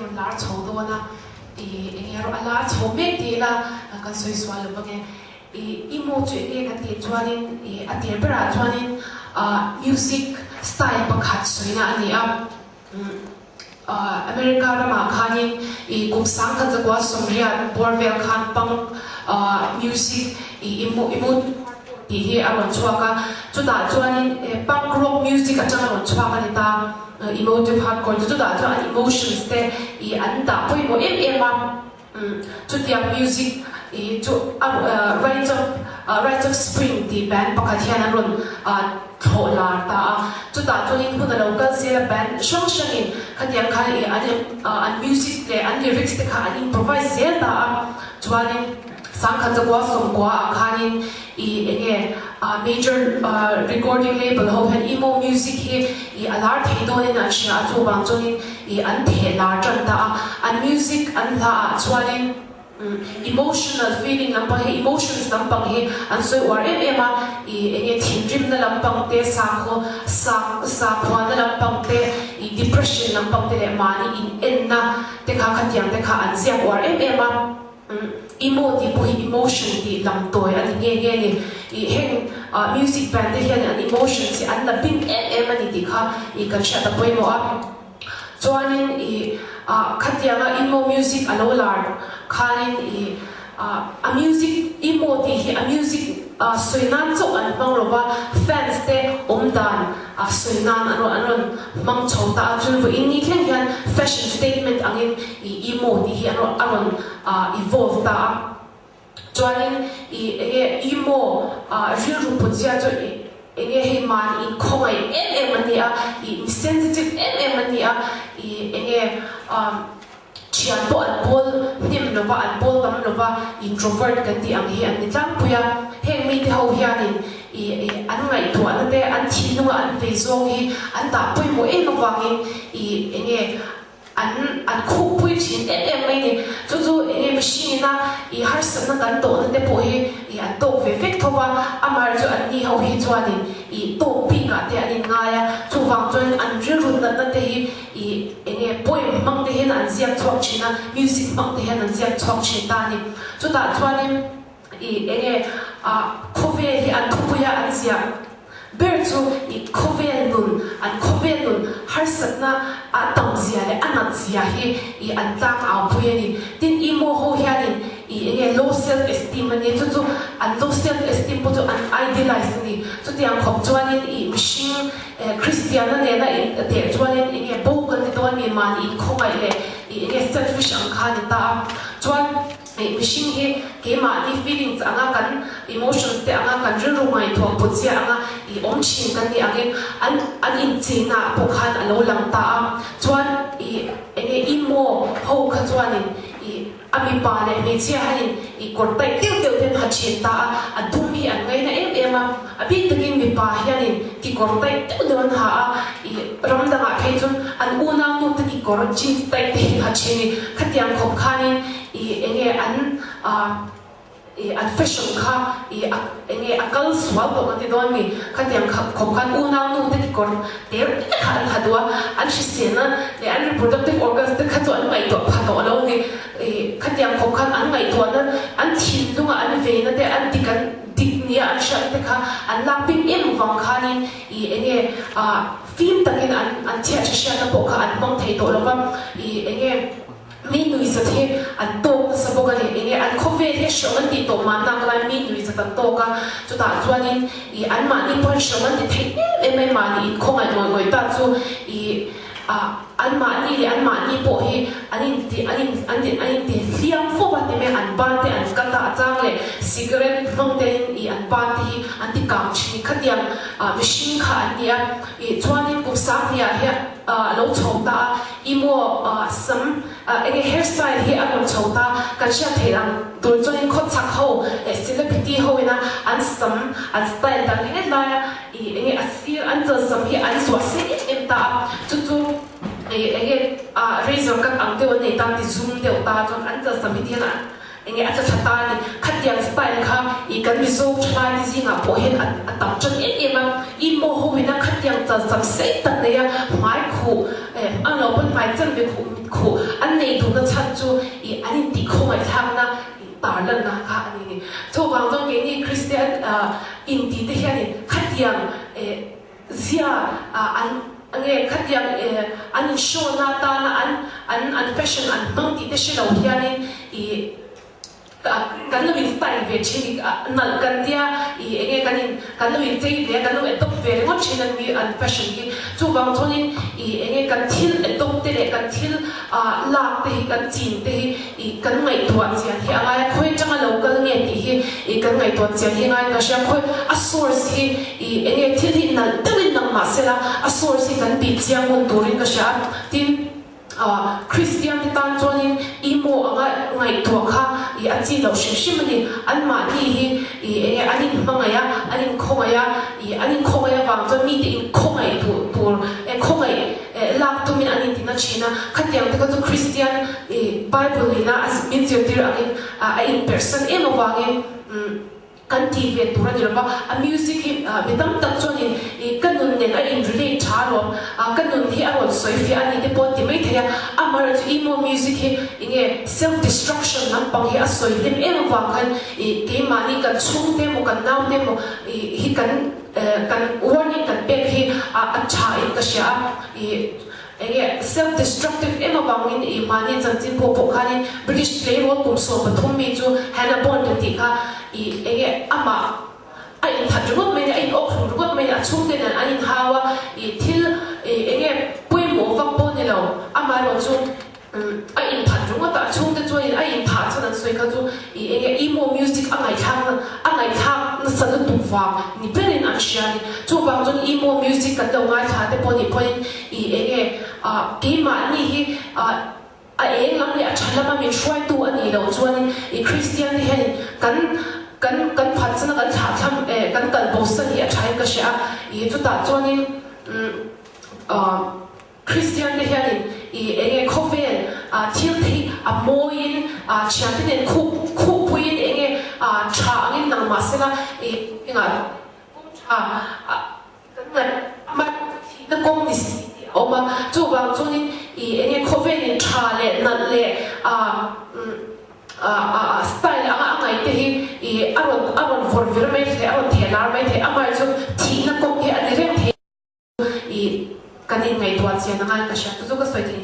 rawn lar chho dawn a, ih enge a lar chho mek ti ila kan sawi sual lo vang e. Ih emo chu enge kan tih chuanin ih a tir berah chuanin ah music style pakhat sawina a ni a. America ramah khanin ih kum 1980 bawr vel khan punk music ih emo emo tih hi a rawn chhuak a, chutah chuanin punk rock music atang a rawn chhuak a ni ta, emotive hardcore chu chutah chuan an emotions te ih an dah pawimawh em em a. Chutiang music hi chu Rites of Rites of Spring tih band pakhat hian an rawn thlawh lar ta a, chutah chuanin hun a lo kal zel a, band hrang hrangin khatiang khan ih an an music leh an lyrics te kha an improvise zel ta a, chuanin 1990 ah khanin ih enge major recording label ho hian emo music hi ih a lar thei dawnin an hria a, chuvang chuanin ih an theh lar tan ta a, an music an hla ah chuanin emotional feeling lampang hi emotions lampang hi an sawi uar em em a, ih enge thinrimna lampang te sakhaw sak sakhuana lampang te ih depression lampang te leh mahni in enna te kha khatiang te kha an ziak uar em em a. Emo tih pawh hi emotion tih lam tawi a ni nghe nghe a ni. Ih heng music band te hian an emotions hi an la bing em em a ni tih kha ih kan hriat a pawimawh a. Chuanin ih khatianga emo music a lo lar khanin ih a music emo tih hi a music sawi nan chauh an hmang lo va, fans te awm dan sawi nan an rawn an rawn hmang chho ta a. Chun vawiin ni thleng hian fashion statement angin ih emo tih hi an rawn a rawn evolve ta a. Chuanin ih enge emo rilru put zia chu ih enge hei mahni inkhawngaih em em an ni a, ih mi sensitive em em an ni a, ih enge thian pawh an pawl hnem lo va, an pawl tam lo va, introvert kan tih ang hi an ni tlangpui a. Heng mite ho hianin ih ih an ngaihtuahna te, an thinlunga an vei zawng hi an dah pawimawh em avangin ih enge An an khukpui thin em em mai ni. Chu chu enge mihring ina i harsatna kan tawhna te pawh hi i an tawk ve vek tho va, amah chu an ni ho hi chuanin i tawk bikah te an inngai a, chuvang chuanin an rilru natna te hi i enge poem hmang te hian an ziak chhuak thin a, music hmang te hian an ziak chhuak thin ta a ni. Chutah chuanin i enge ah khawvel hi an thupuia an ziah ber chu i khawvel nun, an khawvel nun harsatna a tam zia leh a nat zia hi i an tlang au pui a ni. Tin, emo ho hianin i enge low self esteem a ni, chu chu an low self esteem pawh chu an idealize a ni. Chutiang khawp chuanin i mihring Kristianna nena in teh chuanin enge bo kan ti dawn mi mahni inkhawngaih leh i enge selfish ang kha a ni ta a. Chuan. Mihring hi keimahni feelings anga kan emotions te anga kan rilru ngaihtuah put zia anga i awm thin kan nih angin an an incheina ah pawh khan a lo lang ta a. Chuan i enge emo ho kha chuanin i a mipa leh hmeichhia hanin i kawr taih deuh deuh te an ha thin ta a, a dum hi an ngaina em em a. A bik takin mipa hianin kekawr taih deuh deuh an ha a, i ram dangah phei chuan an unau nu te kekawr jeans taih te hi ha thin i khatiang khawp khanin i enge an i an fashion kha i a enge a kal sual tawh ka ti dawn mi khatiang khawp khan unau nu te kekawr ter te kha an ha duh a, an hriselna leh an reproductive organs te kha chu an ngaihtuah pha tawh lo a ni. I khatiang khawp khan an ngaihtuahna an thinlunga an veina te an dik an dik nia an hriat te kha an lak bik em vang khanin i enge ah fim takin an an chhiat hre hriatna pawh kha an hmang thei tawh lo va, i enge mi nuihzat hi an tawk nasa bawk a ni. Enge an khawvel hi hrehawm an tih tawh mahnak lai mi nuihzat an tawk a, chutah chuanin i anmahni pawh hian hrehawm an ti thei em em mai mahni inkhawngaih ngawih ngawih ta chu i ah anmahni leh anmahni pawh hi an inti an in an in an inti hliam fo a ti mai a, an ban te an cut a, a chang leh cigarette hmang te in ih an ban te hi an ti kang thin i khatiang ah mihring kha an ni a, ih chuanin kum 2000 ah hian ah a lo chho ta a, emaw ah sam ah enge hair style hi a rawn chho ta, kan hriat theih ang tur chuanin khawchhak ho leh celebrity ho ina an sam an style dang het lai a. Ih enge a sir an chawlsam hi an zuah se em em ta a, chu chu ih enge ah razor cut ang deuh an nei ta ti zum deuh ta chuan an chawlsam hi tihian enge a tla thla ta a ni. Khatiang style kha ih kan Mizo thalai te zingah pawh hian a a tam tan em em a, ih maw ho ina khatiang chawlsam sei tak nei a hmai khuh An lo pawn hmai chanve khuh mit khuh an neih duhna chhan chu ih an intih khawngaihthlakna ih tarlanna kha a ni ni. Chuvang chuan keini Kristian inti te hianin khatiang zia an nge khatiang an inhrawna atana an an an fashion an hmang tih te hre lo hianin ih Kan lo in style ve thin i nalh kan tia i enge kan in kan lo in chei ve a kan lo adopt ve ringawt thin an mi an fashion hi chuvang chuanin i enge kan thil adopt te leh kan thil ah lak te hi kan chin te hi i kan ngaihtuah chian hi a ngai a khawi atanga lo kal nge tih hi i kan ngaihtuah chian hi a ngai ka hria khawi a source hi i enge thil hi nalh deuhin lang mahsela a source hi kan bih chiang ngun turin ka hria a tin Kristian te tan chuanin imo anga ngaihtuah kha i a chi loh hrim hrim a ni. Anmahni hi i enge an inhmangaih a, an inkhawngaih a, i an inkhawngaih avang chuan mite inkhawngaih duh tur khawngaih lak tumin an intina thin a. Khatiang te kha chu Kristian i Bible ina min zirtir angin a inperhsan em avangin Kan tih ve tur a ni lova, a music hi mi tam tak chuanin ih ka nun nen a in relate tha alawm, ka nun hi a rawn sawi fiah a ni te pawh an ti mai thei a, amaherawhchu chu emo music hi enge self destruction lampang hi a sawi hnem em avang khan ih keimahni kan chhungte emaw kan naute emaw ih hi kan kan warning kan pek hi a tha in ka hria a ih. Enge self destructive em avangin i mahni chanchin pawh pawh khanin British tleirawl kum 13 mi chu Hannah Bond a tih kha i enge amah a inthat ringawt mai nia a in awk hlum ringawt mai nia a chhungte nen an inhau a i thil i enge pawimawh vak pawh ni lo amaherawh chu a inthat ringawt a a chhungte chuanin a inthah chhan an sawi kha chu i enge emo music a ngaihthlak a ngaihthlak nasa lutuk vang ni berin an hria a ni. Chuvang chuan emo music kan lo ngaithla te pawh nih pawhin I enge ah keimahni hi ah a eng lam leh a tha lama min hruaitu a nih loh chuanin i Kristian te hianin kan kan kan phatsan a kan thlahthlam eh kan kal bosan hi a thain ka hria a i chutah chuanin umm ah Kristian te hianin i enge khawvel ah thil te hi a mawiin ah thiante nen khup khuppuiin enge ah tha angin nang mahsela i engah kawng tha ah Kan ngaih hman thihna kawng ni si tih a awm a, chuvang chuanin i enge khawvelin tha leh nalh leh a style anga a ngaih te hi i a rawn a rawn vawrh vir mai thei, a rawn theh lar mai thei, amah chu thihna kawng hi a ni reng thei i kan inngaihtuah chian angai ka hria, chu chu ka sawi thei.